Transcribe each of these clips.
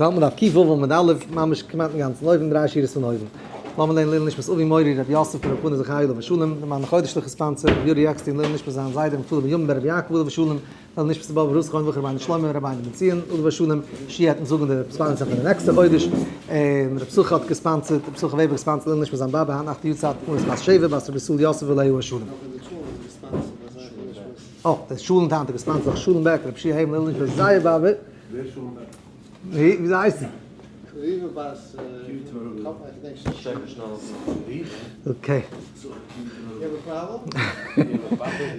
האלט מען דף ק"ו עמוד א', ממש כמעט אינגאנצן אויבן, דריי שורות פון אויבן. לאמיר לערנען לעילוי נשמת אבי מורי רבי יוסף בן רבי חנא זכרי' עליו השלום, למען החודש לכ' ספאנסער, רבי יורי עקשטיין לעילוי נשמת זיין זיידע רבי נפתלי בנימין בן רבי יעקב עליו השלום, לעילוי נשמת באבא ר' זכרונו לברכה רבינו שלמה רבינו בן ציון עליו השלום, שי' העט אונז זאגן די sponsor פון די נעקסטע חודש, און רבי סוכא האט געספאנסערט, רבי סוכא וועבער געספאנסערט לעילוי נשמת זיין באבע היינט נאכט יארצייט מרת בת שבע בת רבי ישראל יוסף עליו השלום. אה, דער שולן היינט האט געספאנסערט דורך שלום בעק, רבי שי' הייבן לעילוי נשמת זייער באבע. ווער איז שלום בעק? ווי אזוי הייסט זי? ריווע בת okay.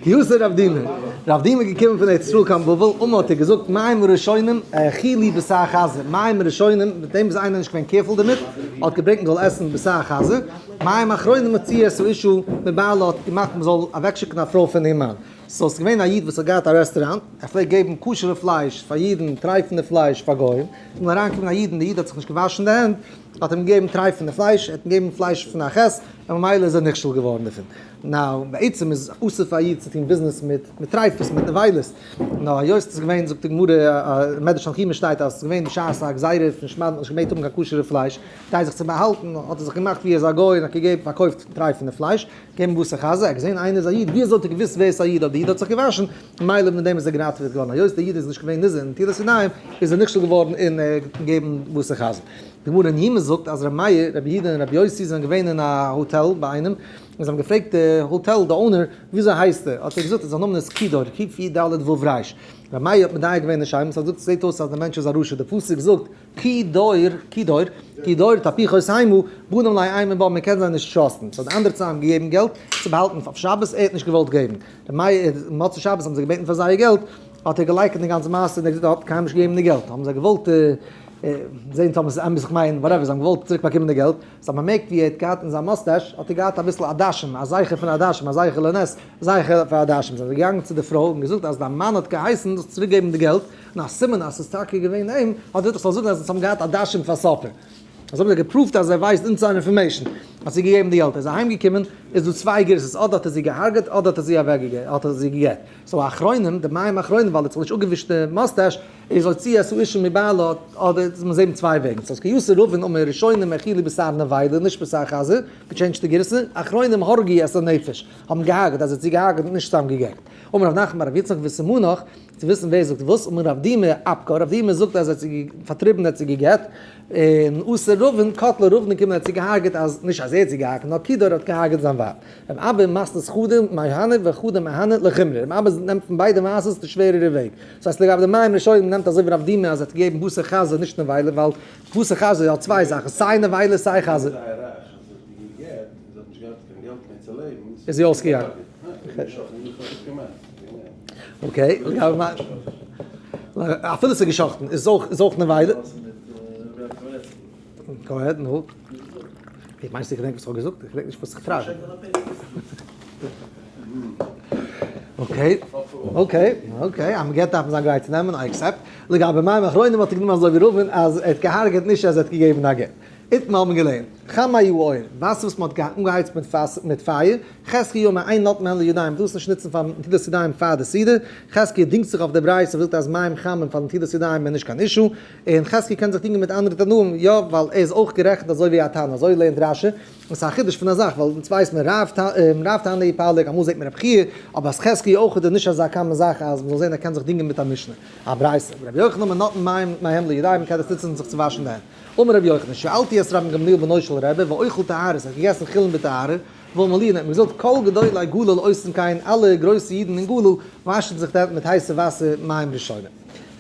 כי אתא רב דימי. רב דימי איז געקומען פון ארץ ישראל קיין בבל, אמר האט ער געזאגט מים הראשונים האכילו בשר חזיר, מים הראשונים, מיט דעם איז איינער נישט געווען careful דערמיט, האט געברענגט מען זאל עסן בשר חזיר, מים אחרונים הוציאו את האשה מבעלה האט געמאכט מען זאל אוועקשיקן א פרוי פון איר מאן. so ס'איז געווען א איד וואס האט געהאט א רעסטוראנט, ער פלעגט געבן כשר'ע פלייש פאר אידן, טרייפענע פלייש פאר גוים, איז אמאל אריינגעקומען א איד און דער איד האט זיך נישט געוואשן די הענט, האט אים געגעבן טרייפענע פלייש, ער האט אים געגעבן פלייש פון א חית, און ממילא איז ער נכשל געווארן דערפון. now, בעצם איז אסור פאר א איד צו טון ביזנעס מיט מיט טרייפות, מיט נבילות, נאר היות ס'איז געווען, זאגט די גמרא, אין מדרש תנחומא שטייט אז ס'איז געווען בשעת א גזירה פון שמד, מ'האט נישט געמעגט האבן קיין כשר'ע פלייש, כדי זיך צו באהאלטן האט ער זיך געמאכט ווי ער איז א גוי און האט געגעבן פארקויפט טרייפענע פלייש, געבן בשר חזיר, ער האט געזען איינער איז א איד, ווי אזוי האט ער געוואוסט ווער איז א איד, אויב די איד האט זיך געוואשן, מילא מיט דעם איז ער געראטעוועט געווארן, היות די איד איז נישט געווען נזהר אין נטילת ידיים, איז ער נכשל געווארן אין געבן בשר חזיר. די גמרא אין יומא זאגט אז ר' מאיר, רבי יהודה און רבי יוסי זענען געווען אין א האטעל ביי איינעם, און זיי האבן געפרעגט די האטעל די owner וויאזוי הייסט ער, האט ער געזאגט אז זיין נאמען איז כידור, ק י ד ו ר. ר' מאיר האט מדייק געווען אין שם, עס האט געזאגט ס'זעט אויס אז די מענטש איז א רשע, די פסוק זאגט כי דור, כי דור, כי דור תהפוכות המה, בנים לאימה בם, מען קען זיי נישט trust ן. so די אנדערע צוויי האבן געגעבן געלט צו באהאלטן אויף שבת, ער האט נישט געוואלט געבן. די מאי, מוצאי שבת האבן זיי געבעטן פאר זייער געלט, האט ער געלייקענט די גאנצע מעשה און ער האט געזאגט ער האט קיינמאל נישט געגעבן די געלט. האבן זיי געוואלט זען טאמער ס'איז אמת, איך מיין whatever, זיי האבן געוואלט צוריק באקומען די געלט. זיי האבן באמערקט ווי ער האט געהאט אין זיין מוסטעש האט ער געהאט אביסל עדשים, א זכר פון עדשים, א זכר לנס, זכר פאר עדשים. זענען זיי געגאנגען צו די פרוי און געזאגט אז דיין מאן האט געהייסן זאלסט צוריק געבן די געלט, און א סימן אז ס'איז טאקע געווען אים, האט ער געזאגט איך זאל זאגן אז אונז האבן געהאט עדשים פאר supper. אזוי האבן זיי גע prove ט אז ער ווייסט inside information, האט זי געגעבן די געלט. ער איז אהיים געקומען, איז דא צוויי גירסות, אדער האט ער זי געהארגעט, אדער האט ער זי אוועק געגעבן, האט ער זי געגעט. so אחרונים, די מים אחרונים, ווייל ער האט זיך נישט אפגעווישט די מוסטעש, איז הוציאו את האשה מבעלה, אדער מיר זעהן צוויי וועגן. so כי אתא רבין אמר ראשונים האכילו בשר נבילה, נישט בשר חזיר, גע change ט די גירסה, אחרונים הרגו את הנפש, האבן געהארגעט, אז ער האט זי געהארגעט און נישט סתם געגעט. אמר רב נחמן בר רב יצחק וסימנך, צו וויסן ווער זאגט וואס, אמר רב דימי אפקה, רב דימי זאגט אז ער האט זי פארטריבן ער האט זי געגעט, און אתא רבין קטלה רבין קומען ער האט זי געהארגעט אז, נישט אז ער האט זי געהארגעט נאר כידור האט געהארגעט זיין ווייב. רב אבא מתניס חדא מהני וחדא מהני לחומרא, רב אבא נעמט פון ביידע מעשות די שווערערע וועג. דאס הייסט לגבי די מים ראשונים נעמט אזוי ווי רב דימי אז ער האט געגעבן בשר חזיר נישט נבילה ווייל בשר חזיר האט צוויי זאכן סיי נבילה סיי חזיר. איז זי אויסגעגאנגען. okay, אפילו ס'איז געשאכטן איז אויך איז אויך נבילה. go ahead, נו. איך מיינסט איך געדענק וואס איך האב געזאגט? איך געדענק נישט וואס איך טראכט. okay, okay, okay, אז מ'געט דארף מען זיין גרייט צו נעמען, I accept. לגבי מים אחרונים האט ער גענומען אזוי ווי רבין אז ער האט געהארגעט נישט אז ער האט געגעבן א גט. איתמר האט מען געלערנט, חמי האור, וואסער וואס מ'האט אנגעהייצט מיט פייער, חזקיה אומר אין נוטלין מהן לידיים, מ'טאר עס נישט נוצן פאר נטילת ידיים פאר די סעודה, חזקיה דינגט זיך אויף די ברייתא וואס זאגט אז מים חמים פאר נטילת ידיים איז נישט קיין issue, און חזקיה קען זיך דינגען מיט אנדערע תנאים, יא, ווייל ער איז אויך גערעכנט אזוי ווי א תנא, אזוי לערנט רש"י, און ס'איז א חידוש פון א זאך, ווייל אונז ווייסט מען רב רב תנא יפלג, אמאל זעט מען רב חייא, אבער אז חזקיה אויך איז נישט אזא common זאך אז מ'זאל זען ער קען זיך דינגען מיט א משנה, א ברייתא. רבי יוחנן אומר נוטלין מים מהם לידיים, מ'קען דאס נוצן זיך צו וואשן די הענט. אמר רבי יוחנן, שאלתי את רבן גמליאל בנו של רבי, ואוכל טהרות, ער האט געגעסן חולין בטהרה, ואמר לי, און ער האט מיר געזאגט, כל גדולי גליל עושין כן, אלע גרויסע אידן אין גליל וואשן זיך די הענט מיט הייסע וואסער מים ראשונים.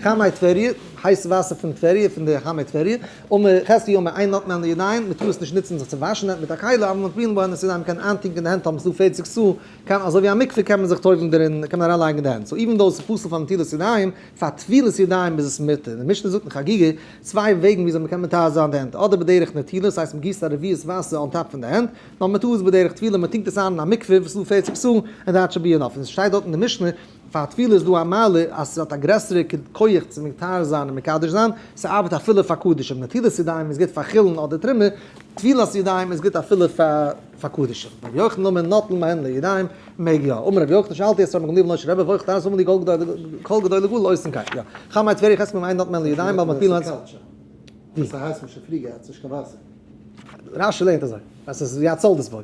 חמי טבריה, הייס וואסער פון טבריה, פון די חמי טבריה, אמר חזקיה אמר אין נוטלין מהן לידיים, מען טאר עס נישט נוצן זיך צו וואשן די הענט מיט א כלי, אבל מטבילין בהן את הידיים, מען קען איינטונקען די הענט אויב עס איז דא פערציג סאה, קען אזוי ווי א מקווה קען מען זיך טובל'ן דערין, קען מען אריינלייגן די הענט, so even though עס איז פסול פאר נטילת ידיים, פאר טבילת ידיים איז עס מותר, די משנה זאגט אין חגיגה, צוויי וועגן וויאזוי מען קען מטהר זיין די הענט, אדער בדרך נטילה, ס'הייסט מען גיסט א רביעית וואסער on top פון די הענט, נאר מען טאר עס בדרך טבילה, מען טונקט עס איין אין א מקווה וואס איז דא פערציג סאה, און that should be enough, און עס שטייט דארט אין די משנה, פאר טבילה איז דא א מעלה אז ס'האט א גרעסערע כח צו מטהר זיין און מקדש זיין, ס'ארבעט אפילו פאר קדשים, נטילת ידיים איז גוט פאר חולין אדער תרומה, טבילת ידיים איז גוט אפילו פאר קדשים. רבי יוחנן אמר נוטלין מהן לידיים, מעג יא. אמר רבי יוחנן שאלתי את רבן גמליאל בנו של רבי ואוכל טהרות ואמר לי כל גדולי גליל עושין כן. יא. חמי טבריה חזקיה אמר אין נוטלין מהן לידיים אבל מטבילין. ווי? רשי לערנט אזוי, אז עס איז ווי א צולדות בוי.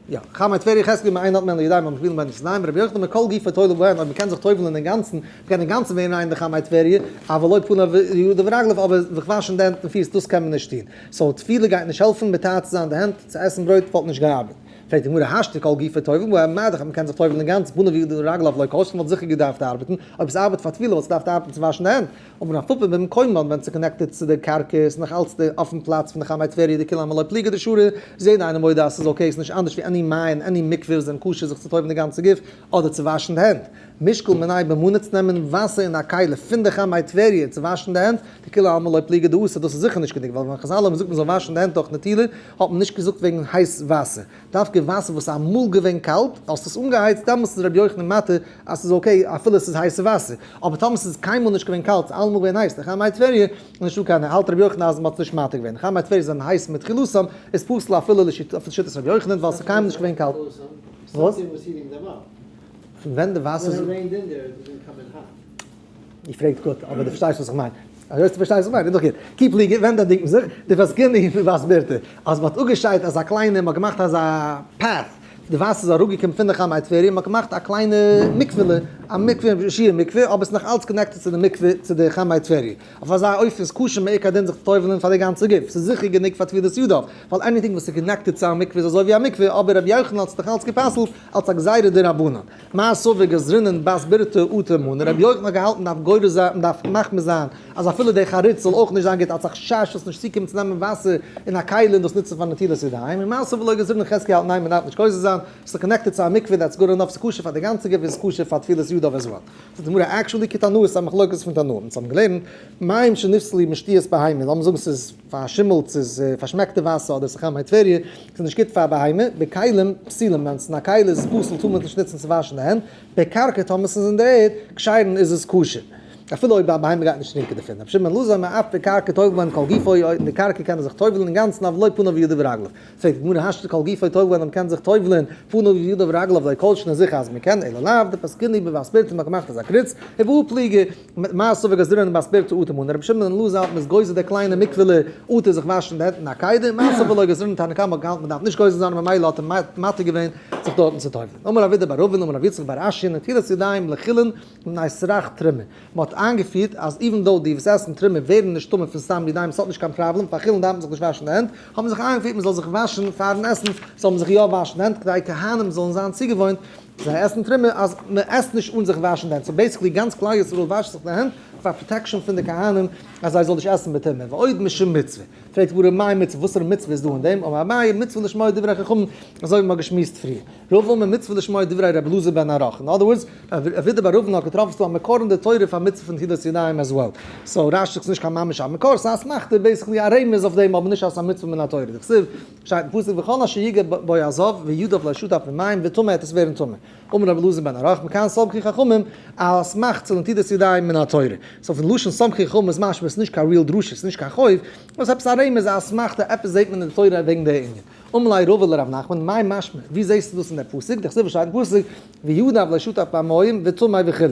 יא, חמי טבריה חזקיה אם אין נוטלין לידיים המטבילין בהן ידיים, רבי יוחנן כל גופו טובל בהן, אויב מ'קען זיך טובל'ן אינגאנצן, מ'קען אינגאנצן ווערן ריין די חמי טבריה, אבל לא פניו וידיו ורגליו, אבער זיך וואשן די הענט און פיס דאס קען מען נישט טון. so טבילה גייט נישט העלפן, מטהר צו זיין די הענט, צו עסן ברויט וואלט נישט געארבעט. פרעגט די גמרא, השתא כל גופו טובל בהן, מה דאך אז מ'קען זיך טובל'ן אינגאנצן, פניו וידיו ורגליו לא כל שכן וואלט זיכער געדארפט ארבעטן, אויב עס ארבעט פאר טבילה וואלט עס געדארפט ארבעטן צו וואשן די הענט. אבער רב פפא במקומן ווען ס'איז connected צו די קרקע איז נאך אלץ די אויפן פלאץ פון די חמי טבריה דכולי עלמא לא פליגי דשרי איז יעדער איינער מודה אז ס'איז okay ס'איז נישט אנדערש ווי any מעיין any מקווה וואס זענען כשר זיך צו טובל'ן די גאנצע גוף אדער צו וואשן די הענט. מישקל מיניה במנא צו נעמען וואסער אין א כלי פון די חמי טבריה צו וואשן די הענט דכולי עלמא לא פליגי דאסור דאס איז זיכער נישט גענוג ווייל ווען חזל האבן געזאגט מ'זאל וואשן די הענט דורך נטילה האט מען נישט געזאגט וועגן הייס וואסער דווקא וואסער וואס איז אמאל געווען קאלט, האסט עס אנגעהייצט, דעמאלטס איז רבי יוחנן מתיר אז ס'איז okay אפילו ס'איז הייסע וואסער, אבער טאמער ס'איז קיינמאל נישט געווען קאלט, ס'איז אלעמאל געווען הייס, חמי טבריה איז נישטא קיין, האלט רבי יוחנן אז מ'האט עס נישט מתיר געווען, חמי טבריה זענען הייס מתחילתם, איז פסול אפילו לשיטת רבי יוחנן ווייל ס'איז קיינמאל נישט געווען קאלט. וואס? פון ווען די וואסער איז. איר פרעגט גוט, אבער דו פארשטייסט וואס איך מיין. היות דו פארשטייסט וואס איך מיין, איז דאך גוט. כי פליגי, ווען דענקט מען זיך? די פסקני פון וואס בירטע. אז מ'האט אפגעשיידט אזא קליינע, מ'האט געמאכט אזא path, די וואסער איז אראפגעקומען פון די חמי טבריה, מ'האט געמאכט א קליינע מקווה'לע, א מקווה, שיעור מקווה, אבער ס'איז נאך אלץ connected צו די מקווה, צו די חמי טבריה. אויף אזא אופן איז כשר מעיקר הדין זיך צו טובל'ן פאר די גאנצע גוף. ס'איז זיכער גענוג פאר טבילת ידיו, ווייל anything וואס איז connected צו א מקווה איז אזוי ווי א מקווה, אבער רבי יוחנן האט עס נאך אלץ גע'פסל'ט אלץ א גזירה דרבנן. מר סבר גזרינן בת ברתא אטו מנא, רבי יוחנן האט געהאלטן מ'דארף גורס זיין, מ'דארף מחמיר זיין אז אפילו די חריץ זאל אויך נישט זיין גוט אלס א חשש זאלסט נישט צוקומען צו נעמען וואסער אין א כלי און דאס נוצן פאר נטילת ידיים, און מר סבר לא גזרינן חזקיה האלט ניין מ'דארף נישט גוזר זיין, ס'איז connected צו א מקווה that's good enough ס'איז כשר פאר די גאנצע גוף איז כשר פאר טבילת ידיו as well. זאגט די גמרא actually כתנאי ס'איז א מחלוקת פון תנאים, אונז האבן געלערנט מים שנפסלו משתיית בהמה, לאמיר זאגן ס'איז פארשימלט, ס'איז פארשמעקטע וואסער אדער ס'איז חמי טבריה, ס'איז נישט גוט פאר בהמה, בכלים פסולים, ווען ס'איז אין א כלי איז עס פסול טאר מען עס נישט נוצן צו וואשן די הענט, בקרקע טאמער ס'איז אין דער ערד, כשרין איז עס כשר. אפילו אויב א בהמה גייט נישט טרינקען דערפון. רבי שמעון בן אלעזר אומר אף בקרקע טובל בהן כל גופו, אין די קרקע קען ער זיך טובל'ן אינגאנצן אבל לא פניו וידיו ורגליו. פרעגט די גמרא השתא כל גופו טובל בהן מ'קען זיך טובל'ן פניו וידיו ורגליו לא כל שכן זיכער אז מ'קען אלא לאו דפסקינהו בבת ברתא מ'האט געמאכט אזא קריץ, ובהא פליגי. מר סבר גזרינן בת ברתא אטו מנא, רבי שמעון בן אלעזר האלט מ'איז גוזר די קליינע מקווה'לע אטו זיך וואשן די הענט אין א כלי, מר סבר לא גזרינן תנא קמא האט געהאלטן מ'דארף נישט גוזר זיין און ממילא האט ער מתיר געווען זיך דארטן צו טובל'ן. אמר רב אידי בר אבין אמר רב יצחק בר אשי נטילת ידיים לחולין מפני סרך תרומה, מ'האט איינגעפירט אז even though די וואס עסן תרומה ווערן נישט טמא פון סתם ידיים ס'האט נישט קיין פראבלעם, פאר חולין דארף מען זיך נישט וואשן די הענט, האבן זיך איינגעפירט מ'זאל זיך וואשן פארן עסן, זאל מען זיך יא וואשן די הענט כדי כהנים זאלן זיין צוגעוואוינט זיי עסן תרומה אז מען עסט נישט אן זיך וואשן די הענט, so basically גאנץ כלל ישראל וואשט זיך די הענט פאר protection פון די כהנים אז זיי זאלן נישט עסן בטומאה, ועוד משום מצוה, פרעגט די גמרא מאי מצוה וואסערע מצוה איז דא אין דעם, אמר אביי מצוה לשמוע דברי חכמים אזוי ווי מען האט געשמועסט פריער, רבא אמר מצוה לשמוע דברי רבי אלעזר בן ערך, אין other words רב אידי בר אבין האט געטראפן ס'דא א מקור אין די תורה פאר מצוה פון נטילת ידיים as well, so רש"י זאגט ס'נישט קיין ממש א מקור, ס'איז א אסמכתא basically א רמז אויף דעם אבער נישט אז ס'איז א מצוה מן התורה, דכתיב שטייט אין פסוק וכל אשר יגע בו הזב וידיו לא שטף במים וטמא עט עס ווערן טמא. אמר רבי אלעזר בן ערך מכאן סמכו חכמים אז סמכתא לנטילת ידיים מן התורה. so פון לשון סמכו חכמים איז משמע עס איז נישט קיין real דרשה, עס איז נישט קיין חוב, נאר עס איז עפעס א רמז א אסמכתא עפעס זעט מען אין די תורה וועגן די ענין. אמר ליה רבא לרב נחמן מאי משמע ווי זעסטו דאס אין דער פסוק דכתיב שטייט אין פסוק וידיו לא שטף במים וטמא וכו'.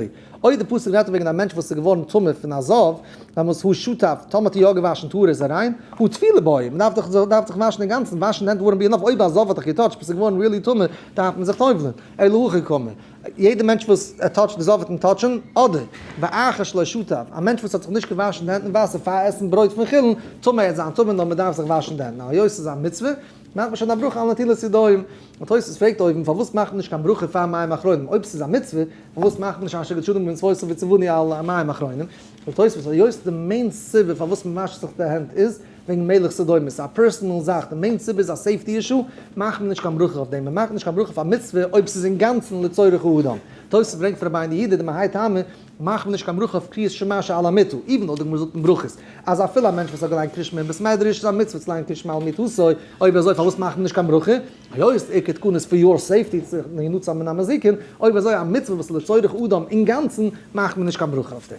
אויב די פסוק רעדט וועגן א מענטש וואס איז געווארן טמא פון א זב, דעמאלטס הוא שטף, טאמער האט ער יא געוואשן טהור איז ער ריין, הא טבילה בעי, מען דארף דאך דארף זיך וואשן אינגאנצן, וואשן די הענט ווארום ביהנוף, אויב א זב האט דיך געטאטשט ביסטו געווארן really טמא, דארף מען זיך טובל'ן, אלא הכי קאמר, יעדער מענטש וואס ער טאטשט די זב וועט אים טאטשן, אדער, ואחר שלא שטף, א מענטש וואס האט זיך נישט געוואשן די הענט אין וואסער פאר עסן ברויט פון חולין, טמא ער וועט זיין טמא נאר מען דארף זיך וואשן די הענט, נאר היות ס'איז א מצוה, מאכט מען שוין א ברכה על נטילת ידיים. און תוספות פרעגט אויבן פארוואס מאכט מען נישט קיין ברכה פאר מים אחרונים אויב ס'איז א מצוה, פארוואס מאכט מען נישט אשר קדשנו במצוותיו וציוונו על מים אחרונים? זאגט תוספות היות די main סיבה פארוואס מען וואשט זיך די הענט איז וועגן מלח סדום, עס איז א personal זאך, די main סיבה איז א safety issue, מאכט מען נישט קיין ברכה אויף דעם, מען מאכט נישט קיין ברכה אויף א מצוה אויב ס'איז אינגאנצן לצורך האדם. תוספות ברענגט פון רבינו יהודה דמהאי טעמא, מאכט מען נישט קיין ברכה אויף קריאת שמע שעל המיטה, even though די גמרא זאגט אין ברכות אז אפילו א מענטש וואס האט געליינט קריאת שמע אין בית מדרש איז א מצוה צו ליינען קריאת שמע על מיטתו, אויב אזוי פארוואס מאכט מען נישט קיין ברכה? היות עיקר תקנה איז for your safety צו להינצל מן המזיקין, אויב אזוי א מצוה וואס איז לצורך אדם אינגאנצן מאכט מען נישט קיין ברכה אויף דעם.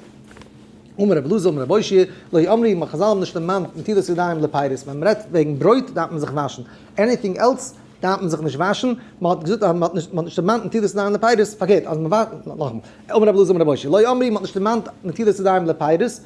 אמר רבי אלעזר אמר רבי אושעיא, לא אמרו, חזל האבן נישט דערמאנט נטילת ידיים לפירות, ווען מ'רעדט וועגן ברויט דארף מען זיך וואשן, anything else דארף מען זיך נישט וואשן, מען האט געזאגט אז מען האט נישט מען האט נישט דערמאנט נטילת ידיים לפירות, פארקערט אז מען וואשט, נאכאמאל, אמר רבי אלעזר אמר רבי אושעיא, לא אמרו, מען האט נישט דערמאנט נטילת ידיים לפירות,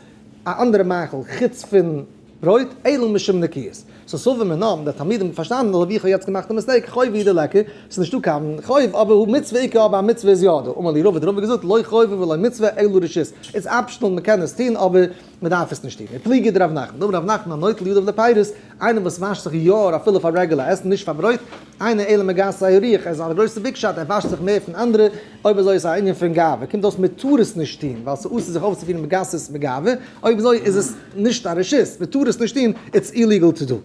א אנדערע מאכל חוץ פון. ברויט, אלא משום נקיות. So סבור מינה, האבן די תלמידים פארשטאנען, אזוי ווי איך האב יעצט געמאכט די mistake, חובה הוא דליכא, ס'איז נישטא קיין חוב, אבער הא מצוה איכא, אבער א מצוה איז יא דא. אמר להו רבא, האט רבא געזאגט, לא חובה ולא מצוה, אלא רשות. It's optional, מ'קען עס טון, אבער מ'דארף עס נישט טון. ופליגא דרב נחמן. דאמר רב נחמן הנוטל ידיו לפירות, איינער וואס וואשט זיך יא אפילו פאר regular עסן, נישט פאר ברויט, אינו אלא מגסי הרוח, ער איז א גרויסע big shot, ער וואשט זיך מער פון אנדערע, אויב אזוי איז עס א ענין פון גאווה, קומט אויס מען טאר עס נישט טון, ווייל ס'איז אסור זיך אויפצופירן בגסות בגאווה, אויב אזוי איז עס נישט א רשות, מען טאר עס נישט טון, it's illegal to do.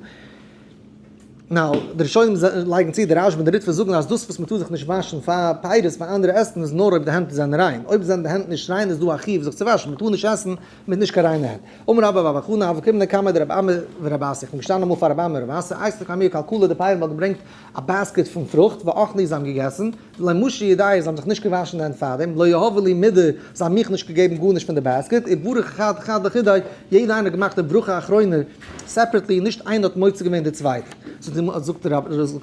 Now, די ראשונים לייגן צו, די רשב"א און די ריטב"א זאגן אז דאס וואס מען טאר זיך נישט וואשן פאר פירות פאר אנדערע עסן איז נאר אויב די הענט זענען ריין, אויב זענען די הענט נישט ריין איז דא א חיוב זיך צו וואשן, מען טאר נישט עסן מיט נישט קיין ריינע הענט. אמר רבה בר בר חנה הוה קאימנא קמיה דרבי אמי ורבי אסי, איך בין געשטאנען אמאל פאר רבי אמי ורבי אסי, אייתי לקמייהו כלכלה דפירי, מ'האט געברענגט א basket פון פרוכט, ואכלי זיי האבן געגעסן, ולא משו ידייהו זיי האבן זיך נישט געוואשן די הענט פארדעם, ולא יהבו לי מידי זיי האבן מיך נישט געגעבן גארנישט פון די basket, ובריך חד חד לחודיה, יעדער איינער האט געמאכט די ברכה אחרונה separately, נישט איינער האט מוציא געווען די צווייטע. זאגט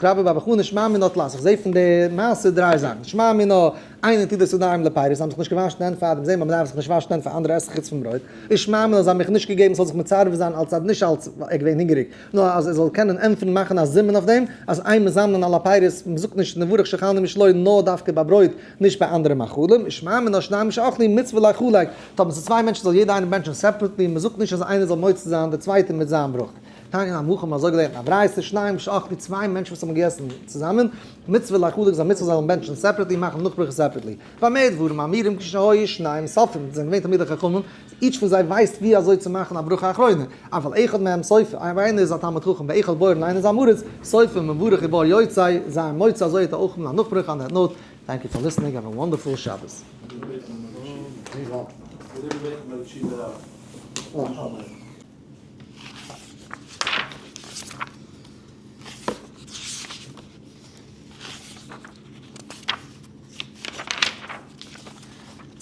רבה בר בר חנה שמע מינה תלת, איך זע פון די מעשה דריי זאכן, שמע מינה, אין נטילת ידיים לפירות, זיי האבן זיך נישט געוואשן די הענט פאר דעם, זעהן מיר אז מ'דארף זיך נישט וואשן די הענט פאר אנדערע עסן חוץ פון ברויט, ושמע מינה זיי האבן מיך נישט געגעבן ס'זאל זיך מצרף זיין אלס אז נישט אלס ער געווען הונגעריג, נאר אז ער זאל קענען ענטפערן מאכן א זימון אויף דעם אז אין מזמנין על הפירות, מ'זאגט נישט נברך שאכלנו משלו נאר דווקא ביי ברויט, נישט ביי אנדערע מאכלים, ושמע מינה שניים שאכלו מצוה ליחלק, טאמער ס'איז צוויי מענטשן זאל יעדער איינער בענטשן separately, מ'זאגט נישט אז איינער זאל מוציא זיין די צווייטע מיט זיין ברכה. תניא נמי הכי האבן אזוי געלערנט אין א ברייתא, שניים שאכלו צוויי מענטשן וואס האבן געגעסן צוזאמען, מצוה ליחלק איז א מצוה זיי זאלן בענטשן separately מאכן נאך ברכה separately. במה דברים אמורים כשהיו שניהם סופרים, זיי זענען געווען תלמידי חכמים, each פון זיי ווייסט ווי אזוי צו מאכן א ברכה אחרונה, אבל אחד מהם סופר, איינער איז א תלמיד חכם ואחד בור און איינער איז עם הארץ, סופר מברך ובור יוצא, זיי מוציא אזוי האט ער אויך א נאך ברכה on that note, Thank you for listening, have a wonderful שבת.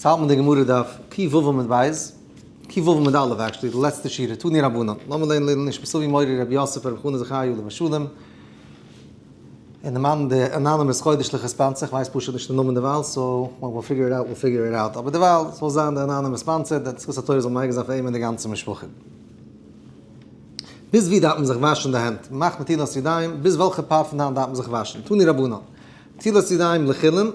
יעצט האלט מען די גמרא דף ק"ו עמוד ב', ק"ו עמוד א' actually, די לעצטע שורה, תנו רבנן, לאמיר לערנען לעילוי נשמת אבי מורי רבי יוסף ברב חנא זכריה עליו השלום, און די מאן די anonymous חודש'ליכע sponsor, כ'ווייס פשוט נישט די נאמען דערווייל, so ווען we'll figure it out we'll figure it out, אבער דערווייל זאל זיין די anonymous sponsor, די זכות התורה זאל מגין זיין פאר אים און די גאנצע משפחה. ביז ווי דארף מען זיך וואשן די הענט? מ'מאכט נטילת ידיים, ביז וועלכע part פון די האנט דארף מען זיך וואשן? תנו רבנן, נטילת ידיים לחולין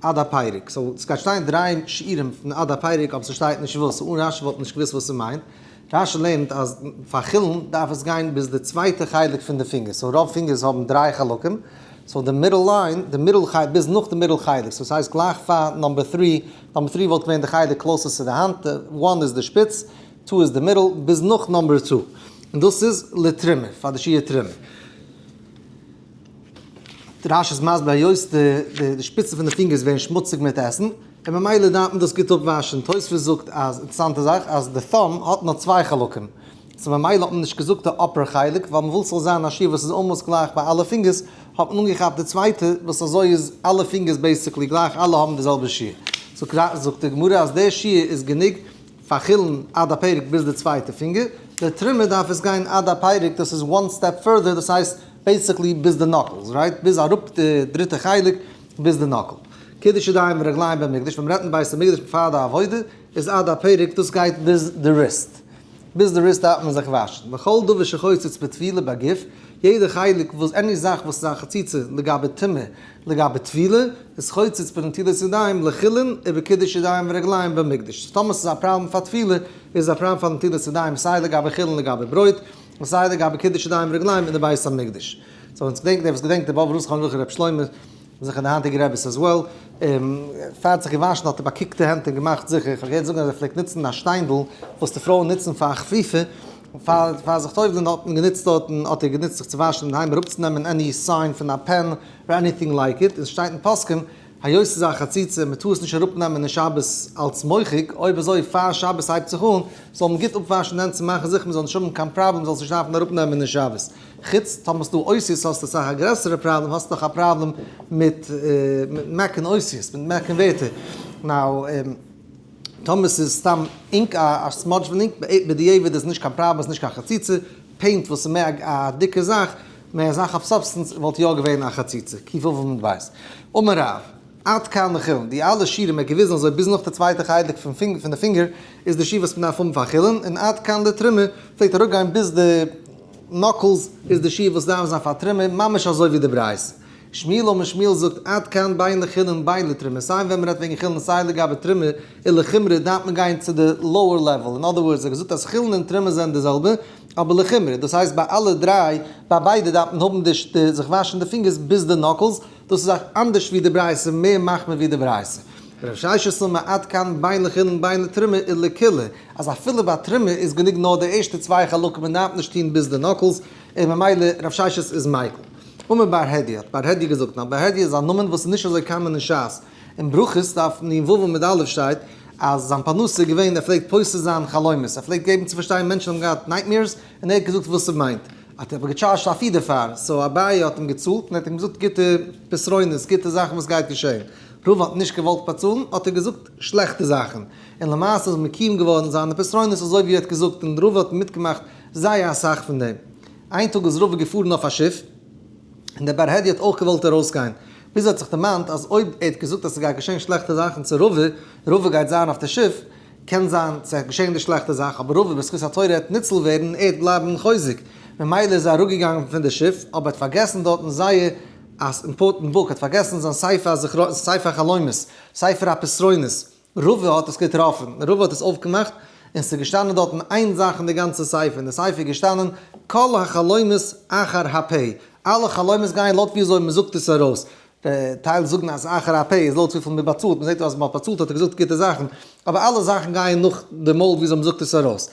עד הפרק, so ס'גייט שטיין דריי שיעורים פון עד הפרק אבער ס'שטייט נישט וואס, so אן רשי וואלט מען נישט געוואוסט וואס ס'מיינט, רשי לערנט אז פאר חולין דארף עס גיין ביז די צווייטע חלק פון די פינגער, so רוב פינגערס האבן דריי חלקים, so די middle line, די middle חלק, ביז נאך די middle חלק, so ס'הייסט גלייך פאר number three, number three וואלט געווען די חלק closest צו די האנט, one איז די שפיץ, two איז די middle, ביז נאך number two. און דאס איז לתרומה, פאר די שיעור תרומה. רשי איז מסביר היות די שפיצן פון די פינגערס ווערן שמוציג מיט עסן, און ממילא דארף מען דאס גוט אפוואשן. תוספות זאגט אז, אינטערעסאנטע זאך, אז די thumb האט נאר צוויי חלקים, so ממילא האט מען נישט געזאגט די upper חלק, ווייל מ'וויל ס'זאל זיין א שיעור וואס איז almost גלייך ביי אלע פינגערס, האט מען אנגעכאפט די צווייטע, וואס אזוי איז אלע פינגערס basically גלייך, אלע האבן די זעלבע שיעור. זאגט די גמרא אז די שיעור איז גענוג פאר חולין עד הפרק ביז די צווייטע פינגער, די תרומה דארף עס גיין עד הפרק, דאס איז one step further, דאס הייסט basically ביז די knuckles, right? ביז אראפ די דריטע חלק ביז די knuckle. קידוש ידיים ורגליים במקדש, ווען מ'רעדט אין בית המקדש פאר די עבודה, איז עד הפרק, דאס גייט ביז די wrist. ביז די wrist דארף מען זיך וואשן. וכל דבר שחוצץ בטבילה בגוף, יעדע חלק וואס, any זאך וואס איז א חציצה לגבי טומאה, לגבי טבילה, איז חוצץ בנטילת ידיים לחולין ובקידוש ידיים ורגליים במקדש. טאמער ס'איז א פראבלעם פאר טבילה, איז א פראבלעם פאר נטילת ידיים סיי לגבי חולין לגבי ברויט, און סיי לגבי קידוש ידיים ורגליים אין די בית המקדש. So אונז געדענקט, דער וואס געדענקט די באבוב רז ח רב שלמה, זיכער די היינטיגע רעביס as well, פאר האט זיך געוואשן האט ער באקוקט די הענט און געמאכט זיכער, איך האב געהערט זאגן אז ער פלעגט נוצן א שטיינדל וואס די פרויען נוצן פאר א חפיפה, פאר זיך טובל'ן האט מען גענוצט דארטן, האט ער גענוצט זיך צו וואשן אינדערהיים אראפצונעמען any sign פון א pen or anything like it, און ס'שטייט אין פוסקים היות ס'איז א חציצה און מ'טאר עס נישט אראפנעמען אין שבת אלץ מוחק, אויב אזוי פאר שבת הייבט זיך אן, זאל מען גוט אפוואשן די הענט צו מאכן זיכער מ'זאל נישט האבן קיין פראבלעם מ'זאל עס נישט דארפן אראפנעמען אין שבת. חוץ טאמער ס'דא אותיות האסטו אסאך א גרעסערע פראבלעם, האסט דאך א פראבלעם מיט מעקן אותיות, מיט מעקן ווערטער. Now, טאמער ס'איז סתם ink א smudge פון ink, בדיעבד איז נישט קיין פראבלעם, ס'איז נישט קיין חציצה, paint וואס איז מער א דיקע זאך, מער זאך אויף substance, וואלט יא געווען א חציצה. ק"ו עמוד ב'. אמר רב. עד כאן לחולין, די אלע שיעורים ער האט געוויזן אזוי ביז נאך די צווייטע חלק פון פון די פינגער איז די שיעור וואס מען דארף האבן פאר חולין, און עד כאן לתרומה פלעגט אראפגיין ביז די knuckles איז די שיעור וואס דארף זיין פאר תרומה, ממש אזוי ווי די ברייתא. שמואל אמר שמואל זאגט עד כאן בין לחולין בין לתרומה, סיי ווען מען רעדט וועגן חולין סיי לגבי תרומה און לחומרא דארף מען גיין צו די lower level, אין other words ער האט געזאגט אז חולין און תרומה זענען די זעלבע אבער לחומרא, דאס הייסט ביי אלע דריי, ביי ביידע דארף מען האבן די זיך וואשן די פינגערס ביז די knuckles, דאס איז אויך אנדערש ווי די ברייתא, מער מחמיר ווי די ברייתא. רב ששת אמר עד כאן בין לחולין בין לתרומה ולקולא, אז אפילו ביי תרומה איז גענוג נאר די ערשטע צוויי חלקים און דארף נישט טון ביז די knuckles, און ממילא רב ששת איז מיקל. אמר בר הדיא, האט בר הדיא געזאגט, נאר בר הדיא איז א נאמען וואס איז נישט אזוי common אין שס, אין ברכות דף נ ו עמוד א' שטייט אז זיין פרנסה איז געווען ער פלעגט פותר זיין חלומות, ער פלעגט געבן צו פארשטיין מענטשן האבן געהאט nightmares און ער האט געזאגט וואס ס'מיינט. האט ער אבער געטשארזשט א fee דערפאר, so אביי האט אים געצאלט און ער האט אים געזאגט גוטע פתרונות, גוטע זאכן וואס גייט געשען. רבא האט נישט געוואלט באצאלן, האט ער געזאגט שלעכטע זאכן, און למעשה איז מקים געווארן זיינע פתרונות אזוי ווי ער האט געזאגט, און רבא האט מיטגעמאכט זייער אסאך פון דעם. איין טאג איז רבא געפארן אויף א שיף, און דער בר הדיא האט אויך געוואלט ארויסגיין, ביז ער האט זיך דערמאנט אז אויב ער האט געזאגט אז ס'גייט געשען שלעכטע זאכן צו רבא, רבא גייט זיין אויף די שיף, קען זיין ס'וועט געשען די שלעכטע זאך, אבער רבא בזכות התורה העט ניצל ווערן און ער העט בלייבן אין חוזק, ממילא איז ער אראפגעגאנגען פון די שיף, אבער האט פארגעסן דארטן זייער א important book, האט פארגעסן זיין ספר הזכרונות, ספר החלומות, ספר הפתרונות, רבא האט עס געטראפן, רבא האט עס אויפגעמאכט, און ס'איז געשטאנען דארטן איין זאך אין די גאנצע ספר, אין די ספר איז געשטאנען כל החלומות אחר הפה, אלע חלומות גייען לויט ווי אזוי מ'זאגט עס ארויס, טייל זאגן אז אחר הפה איז לויט וויפיל מען באצאלט, מען זעט אז מען האט באצאלט האט ער געזאגט גוטע זאכן, אבער אלע זאכן גייען נאך די מויל וויאזוי מען זאגט עס ארויס.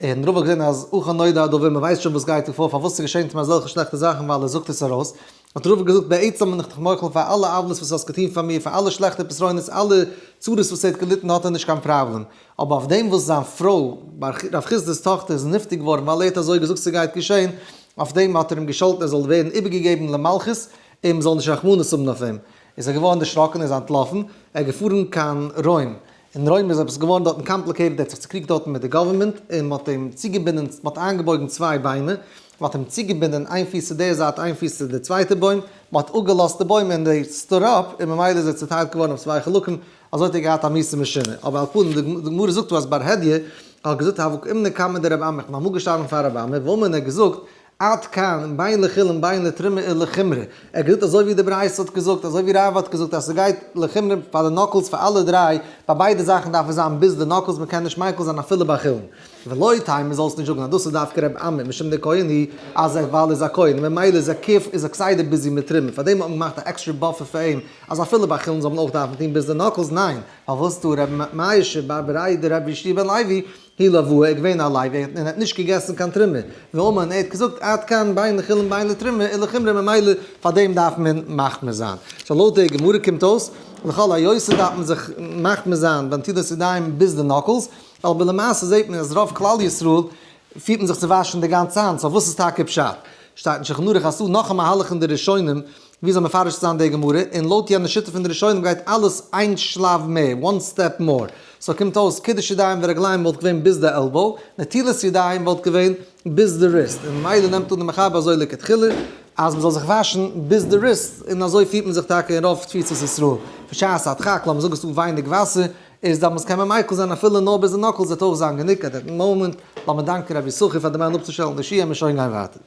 און רבא האט געזען אז אכן נודע הדבר, מען ווייסט שוין וואס גייט דא פאר, פארוואס ס'געשענט אים אזעלכע שלעכטע זאכן ווייל ער זאגט עס ארויס, האט רבא געזאגט בעצם בין איך דיך מוחל פאר אלע עוולות וואס האסט געטון פאר מיר, פאר אלע שלעכטע פתרונות, אלע צרות וואס ער האט געליטן האט ער נישט קיין פראבלעם, אבער אויף דעם וואס זיין פרוי, רב חסדא'ס טאכטער איז נפטר געווארן ווייל ער האט אזוי געזאגט ס'גייט געשען, אויף דעם האט ער אים געשאלטן ער זאל ווערן איבערגעגעבן למלכות, און מ'זאל נישט רחמנות האבן אויף אים. איז ער געווארן דערשראקן און איז אנטלאפן. ער איז געפארן קיין רוים. אין רוים איז עפעס געווארן דארטן complicated, ער האט זיך צוקריגט דארטן מיט די government, און מ'האט אים צוגעבינדן, מ'האט איינגעבויגן צוויי ביימער, מ'האט אים צוגעבינדן איין פיס צו דער זייט איין פיס צו די צווייטע בוים, מ'האט אפגעלאזט די בוים און they stood up, און ממילא איז ער צוטיילט געווארן אויף צוויי חלקים, אזוי האט ער געהאט א מיתה משונה. אבער על פנים, די גמרא זאגט דא אז בר הדיא האט געזאגט הוה קאימנא קמיה דרבי אמי, איך בין אמאל געשטאנען פאר רבי אמי, ואמר און ער האט געזאגט, עד כאן, בין לחולין בין לתרומה ולחומרא. ער האט געזאגט אזוי ווי די ברייתא האט געזאגט, אזוי ווי רב האט געזאגט אז ס'גייט לחומרא פאר די knuckles פאר אלע דריי, ביי ביידע זאכן דארף עס זיין ביז די knuckles מ'קען נישט מיקל זיין אפילו ביי חולין. ולא תימא זאלסט נישט זאגן אז דאס איז דווקא רבי אמי משום דכהן הוא אז ער ווייל ער איז א כהן און ממילא איז ער כיף איז ער כסדר busy מיט תרומה פארדעם האט מען געמאכט א עקסטרע buffer פאר אים אז אפילו ביי חולין זאל מען אויך דארפן טון ביז די knuckles ניין פארוואס דא רבי מאיר בר בריה דרבי יהושע בן לוי הוא לואה, ער איז געווען א לוי און ער האט נישט געגעסן קיין תרומה, ואמר און ער האט געזאגט עד כאן בין לחולין בין לתרומה ולחומרא ממילא פאר דעם דארף מען מחמיר זיין. so לויט די גמרא קומט אויס לכל היותר דארף מען זיך מחמיר זיין ביי נטילת ידיים ביז די knuckles, אבער למעשה זעט מען אז רוב כלל ישראל פירט מען זיך צו וואשן די גאנצע האנט, so וואס איז טאקע פשט? שטייט אין שולחן ערוך אז ס'דא נאך א מהלך אין די ראשונים וויאזוי מפרש צו זיין די גמרא, און לויט יענע שיטה פון די ראשונים גייט אלעס איין שלב מער, one step more, so קומט אויס קידוש ידיים ורגליים וואלט געווען ביז די elbow, נטילת ידיים וואלט געווען ביז די wrist, און ממילא נעמט אן די מחבר אזוי לכתחילה אז מ'זאל זיך וואשן ביז די wrist, און אזוי פירט מען זיך טאקע אין רוב תפוצות ישראל. בשעת הדחק, לאמיר זאגן ס'דא ווייניג וואסער, איז דאמאלס קען מען מיקל זיין אפילו נאר ביז די knuckles וועט אויך זיין גענוג at that moment, לאמיר דאנקען רבי יששכר פאר די מן אפצושטעלן די שיעור און מיר שוין גיין ווייטער.